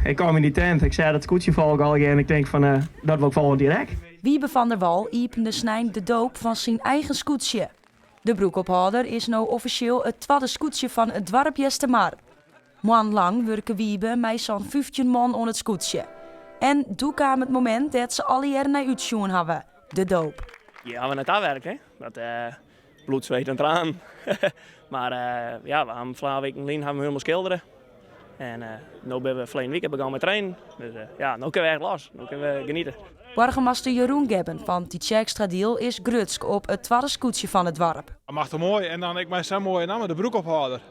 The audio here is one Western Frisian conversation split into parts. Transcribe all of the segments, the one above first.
Ik kom yn dy tent, ik seach dat skûtsjefolk allegear en ik tink fan dat wol ik folgjend jier ek. Wiebe van der Wal iepende snein de doop fan syn eigen skûtsje. De Broekophâlder is no offisjeel it twadde skûtsje fan it doarp Eastermar. Moannenlang wurke Wiebe mei sa'n 15 man oan it skûtsje. En doe kaam it momint dêr't se allegearre nei útsjoen hawwe, de doop. Hjir hawwe we nei ta werkt, hè. Dat bloed, zweet en tranen. Mar ja, we hawwe twa wiken lyn hawwe we hielendal skildere. En no binne we ferleden wike begûn mei trainen. Dus ja, no kinne we echt los. No kinne we geniete. Boargemaster Jeroen Gebben fan Tytsjerksteradiel is grutsk op it twadde skûtsje fan it doarp. Machtich moai en dan ek mei sa'n moaie namme, de Broekophâlder.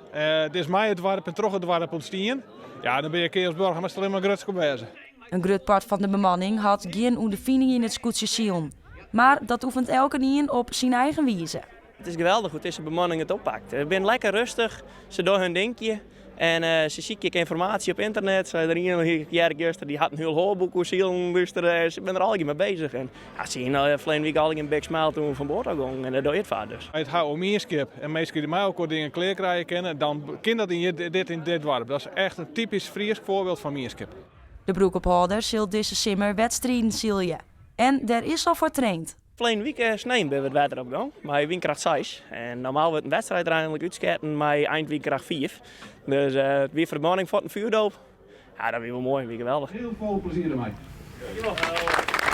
It is mei it doarp en troch it doarp ûntstien. Ja, dan binne je as boargemaster allinnich mar grutsk op wêze. In grut part fan de bemanning hat gjin ûnderfining yn it skûtsjesilen. Mar dat oefent elkenien op syn eigen wize. It is geweldich hoe't dizze bemanning it oppakt. Se binne lekker rêstich, se dogge hun dinkje en se sykje ek ynformaasje op ynternet. Se der ien hear ik juster, dy hat in hiel hânboek oer silen lústere. Se binne der allegear mei beuzich. En ja, se hiene ferleden wike allegear in big smile toen we fan board ôf gongen en dêr dogge je it foar dus. It ha om mienskip en minsken dy't mei elkoar dingen klear krije kinne, dan kin dat yn dit yn dit doarp. Dat is echt in typysk Frysk foarbyld fan mienskip. De Broekophâlder sil dizze simmer wedstriden silje. En dêr is al foar traind. Ferleden wike snein binne we it wetter opgong mei wynkracht 6. En normaal wurdt in wedstriid der eigenlik útsketten mei eindwynkracht 5. Dus it wie foar de bemanning fuort in fjoerdoop. Ja, dat wie wol moai, wie geweldich. Hiel folle plezier dermei. Dankjewol.